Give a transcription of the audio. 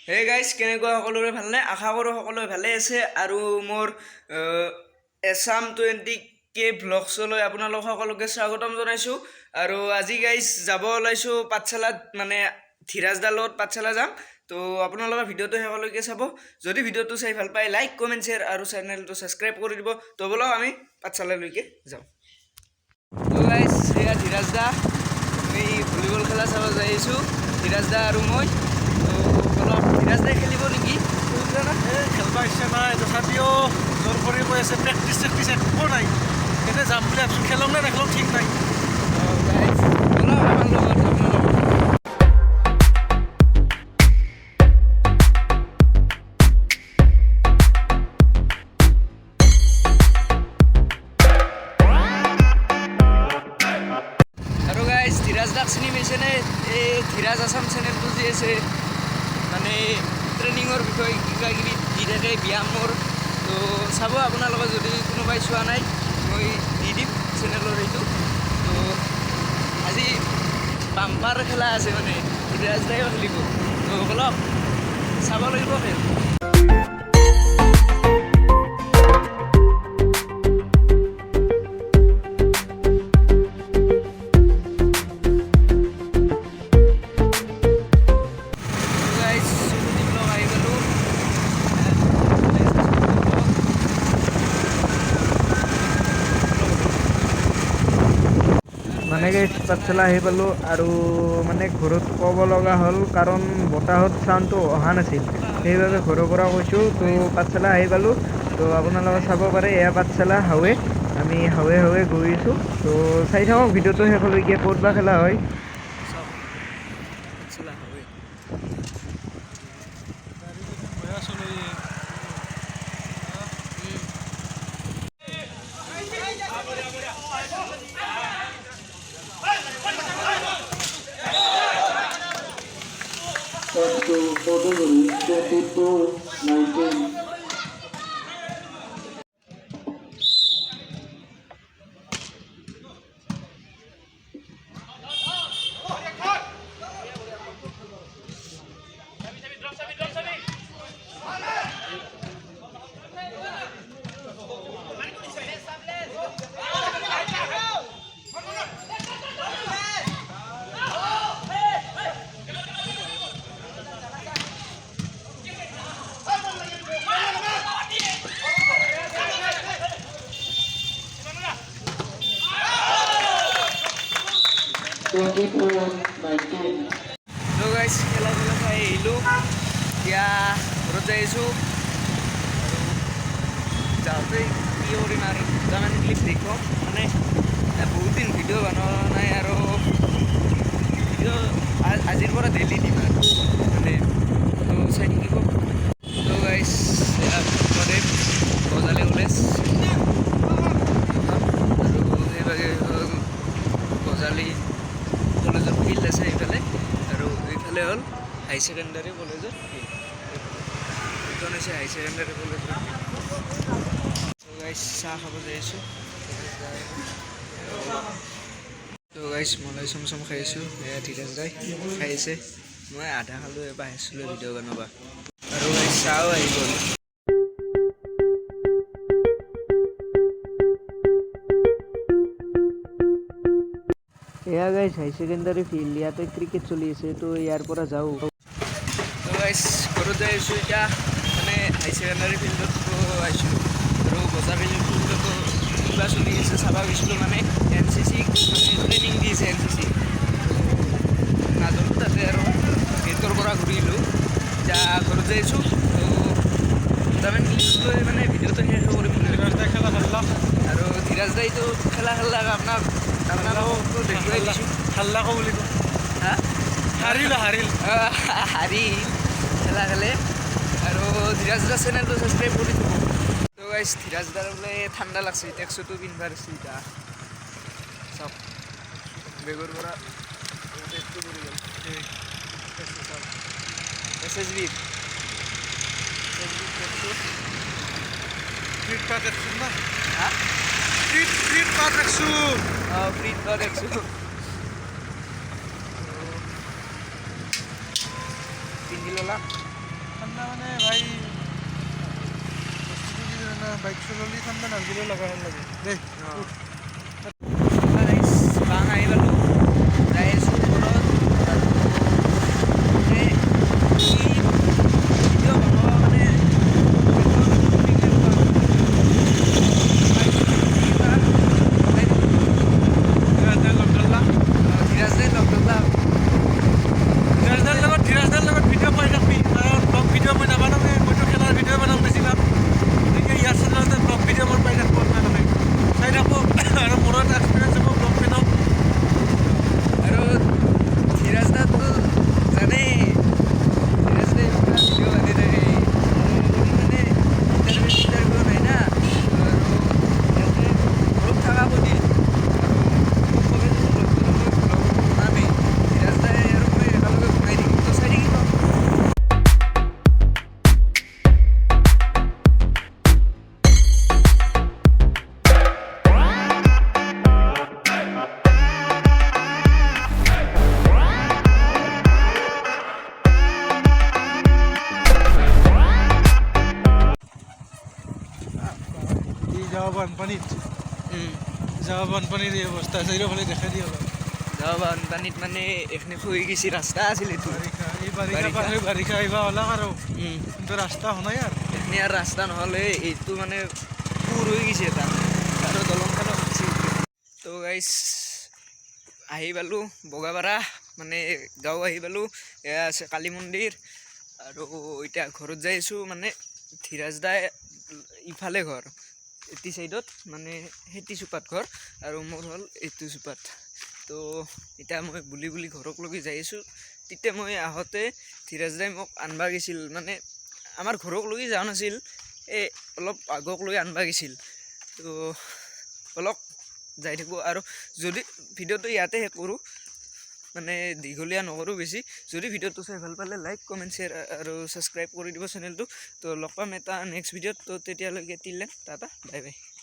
Hey guys, কেনেকুৱা? সকলোৰে ভালনে? আশা কৰোঁ সকলোৱে ভালে আছে। আৰু মোৰ এছাম 20K ভ্লগছলৈ আপোনালোক সকলোকে স্বাগতম জনাইছোঁ। আৰু আজি গাইজ যাব ওলাইছোঁ পাঠশালাত, মানে ধীৰাজ দাৰ লগত পাঠশালা যাম। তো আপোনালোকে ভিডিঅ'টো শেষলৈকে চাব। যদি ভিডিঅ'টো চাই ভাল পায়, লাইক, কমেণ্ট, শ্বেয়াৰ আৰু চেনেলটো ছাবস্ক্ৰাইব কৰি দিব। তো ব'লক, আমি পাঠশালালৈকে যাওঁ। তো গাইজ, এয়া ধীৰাজ দা। আমি ভলীবল খেলা চাব যাই আছোঁ, ধীৰাজ দা আৰু মই। তো অলপ ধীৰাজ দাই খেলিব নেকি? খেলিব না? এই খেলবা ইচ্ছা নাই, তথাপিও জোৰ কৰি কৈ আছে। প্ৰেক্টিচ চেক্টিচ একো নাই, এনে যাম বুলি ভাবছোঁ। খেলং নে নেখেলং ঠিক নাই। তো গাইজ, ব'লক আমাৰ লগত আপোনালোক। আৰু গাইজ, ধীৰাজ দাক চিনি পাইছেনে? এই ধীৰাজ আছাম চেনেলটো যে আছে, মানে ট্ৰেইনিঙৰ বিষয়ে কিবা কিবি দি থাকে, ব্যায়ামৰ। তো চাব আপোনালোকে, যদি কোনোবাই চোৱা নাই, মই দি দিম চেনেলৰ এইটো। তো আজি বাম্পাৰ খেলা আছে, মানে ধীৰাজ দায়ো খেলিব। তো ব'লক, চাব লাগিব খেল। গাইজ, চুমুটি ব্লক আহি গ'লোঁ। মানে গাইজ, পাঠশালা আহি পালোঁ। আৰু মানে ঘৰত ক'ব লগা হ'ল, কাৰণ বতাহত চাউণ্ডটো অহা নাছিল, সেইবাবে ঘৰৰ পৰা কৈছোঁ। তো পাঠশালা আহি পালোঁ। তো আপোনালোকে চাব পাৰে, এয়া পাঠশালা হাৱে। আমি হাৱে হাৱে গৈ আছোঁ। তো চাই থাকক ভিডিঅ'টো শেষলৈকে, ক'ত বা খেলা হয়। চাওক, পাঠশালা হাৱে। বেয়া চলে। Up to category 22-19. 24-19. তো গাইজ, খেলা চেলা চাই আহিলোঁ। এতিয়া ঘৰত যাই আছোঁ। আৰু যাওঁতে কি কৰিম আৰু, দুটামান ক্লিপ দেখুৱাম। মানে বহুত দিন ভিডিঅ' বনোৱা নাই আৰু ভিডিঅ' আজিৰ পৰা ডেইলি দিম আৰু মানে, তো চাই থাকিব। তো গাইজ, বুদ্ধদেৱ বজালী কলেজ আৰু সেইভাগে হ'ল বজালী কলেজৰ ফিল্ড আছে এইফালে। আৰু এইফালে হ'ল হাই ছেকেণ্ডাৰী কলেজৰ ফিল্ড। এইখন হৈছে হাই ছেকেণ্ডাৰী কলেজৰ ফিল্ড। গাইজ, চাহ খাব যাই আছোঁ। তো গাইজ, মলাই চমচম খাই আছোঁ। এয়া ধীৰাজ দাই খাই আছে। মই আধা খালোঁ, এবাৰ আহিছিলোঁ ভিডিঅ' বনাবা। আৰু গাইজ, চাহো আহি গ'ল। এয়া গাইজ হাই ছেকেণ্ডাৰী ফিল্ড, ইয়াতে ক্ৰিকেট চলি আছে। তো ইয়াৰ পৰা যাওঁ। তো গাইজ, ঘৰত যাই আছোঁ এতিয়া। মানে হাই ছেকেণ্ডাৰী ফিল্ডত আহিছিলোঁ আৰু বজাৰী ফিল্ডতো কিবা চলি আছে, চাব গৈছিলোঁ। মানে এনচিচি, মানে ট্ৰেইনিং দিছে এনচিচি। নাজানো, তাতে আৰু গেটৰ পৰা ঘূৰিলোঁ। এতিয়া ঘৰত যাই আছোঁ। তো দুটামান ক্লিপ লৈ মানে ভিডিঅ'টো শেষ কৰিম বুলি ভাবিছোঁ। ধীৰাজ দাই খেলা খেললা। আৰু ধীৰাজ দাইতো খেলা খেললাক, আপোনালোকতো দেখুৱাই দিছোঁ। হাল্লাকো বুলি কওঁ। হা। হাৰিল, হাৰিল। হাৰি খেলা খেলে। আৰু ধীৰাজ দাৰ চেনেলটো ছাবস্ক্ৰাইব কৰি থ'ব। তো গাইজ, ধীৰাজ দাৰ বোলে ঠাণ্ডা লাগছে, টেক্সুটো পিন্ধিব দিছে। এতিয়া চাওক, বেগৰ পৰা টেক্সটো পৰি গ'ল। এছএছবিৰ টেক্সু। ফ্ৰীত পোৱা টেক্সু না? হা? ফ্ৰীত পোৱা টেক্সু। অঁ, ফ্ৰীত পোৱা টেক্সু পিন্ধি ল'লা। ঠাণ্ডা মানে ভাই, বস্তুটো কি জানা, বাইক চলালি ঠাণ্ডা নালাগিলেও লগা হেন লাগে দেই। বাং আহি পালোঁ, যাই আছোঁ ঘৰত। আৰু মানে কি ভিডিঅ' বনোৱা মানে লগ ধৰলা। ধীৰাজ দাই লগ ধৰলা। ধীৰাজদাৰ লগত ভিডিঅ' পাই থাকবি, কাৰণ ব্লগ ভিডিঅ' মই নাবানাওঁৱে। মইতো খেলাৰ ভিডিঅ' বনাম বেছিভাগ। গতিকে ইয়াৰ চেনেলতে ব্লগ ভিডিঅ' মোৰ পাই থাকব, আপোনালোকে চাই থাকব আৰু মোৰো এটা এক্সপিৰিয়েঞ্চ হ'ব ব্লগ বনাওঁ। আৰু ধীৰাজ দাতো জানেই, ধীৰাজ দাই পুৰা ভিডিঅ' বনাই থাকে। মোৰ মানে ইণ্টাৰভিউ চিণ্টাৰভিউ নাই না, আৰু ইয়াতে ঘৰত থকা বডি আৰু মোক ক'লে যে লগ ধৰ, মই ব্লগ বনামেই। ধীৰাজ দাই আৰু মই একেলগে বনাই থাকিম, তো চাই থাকিব। এই যাৱা বানপানীত, যাৱা বানপানীৰ এই অৱস্থা, চাৰিওফালে দেখাই দিয়ে অলপ। যোৱা বানপানীত মানে এইখিনি খহি গৈছে, ৰাস্তা আছিল এইটো। বাৰিষা, এই বাৰিষা বাৰিষা। পাৰ হৈ বাৰিষা আহিবা ওলাক আৰু কিন্তু ৰাস্তা হোৱা নাই আৰু। এইখিনি আৰু ৰাস্তা নহ'লে এইটো মানে পুৰ হৈ গৈছে এটা আৰু দলংখনো ভাঙছি। তো গাইছ, আহি পালোঁ বগাপাৰা, মানে গাঁও আহি পালোঁ। এয়া আছে কালী মন্দিৰ। আৰু এতিয়া ঘৰত যাই আছোঁ। মানে ধীৰাজ দাই ইফালে ঘৰ, এটি চাইডত, মানে সেইটো চুপাত ঘৰ আৰু মোৰ হ'ল এইটো চুপাত। তো এতিয়া মই বুলি বুলি ঘৰক লগি যাই আছোঁ। তেতিয়া মই আহোঁতে ধীৰাজ দাই মোক আনবা গৈছিল, মানে আমাৰ ঘৰক লগি যোৱা নাছিল, এই অলপ আগক লৈ আনবা গৈছিল। তো অলপ যাই থাকোঁ আৰু যদি ভিডিঅ'টো ইয়াতে শেষ কৰোঁ, মানে দীঘলীয়া নকৰোঁ বেছি। যদি ভিডিঅ'টো চাই ভাল পালে লাইক, কমেণ্ট, শ্বেয়াৰ আৰু ছাবস্ক্ৰাইব কৰি দিব চেনেলটো। তো লগ পাম এটা নেক্সট ভিডিঅ'ত। তো তেতিয়ালৈকে till then, tata, bye bye.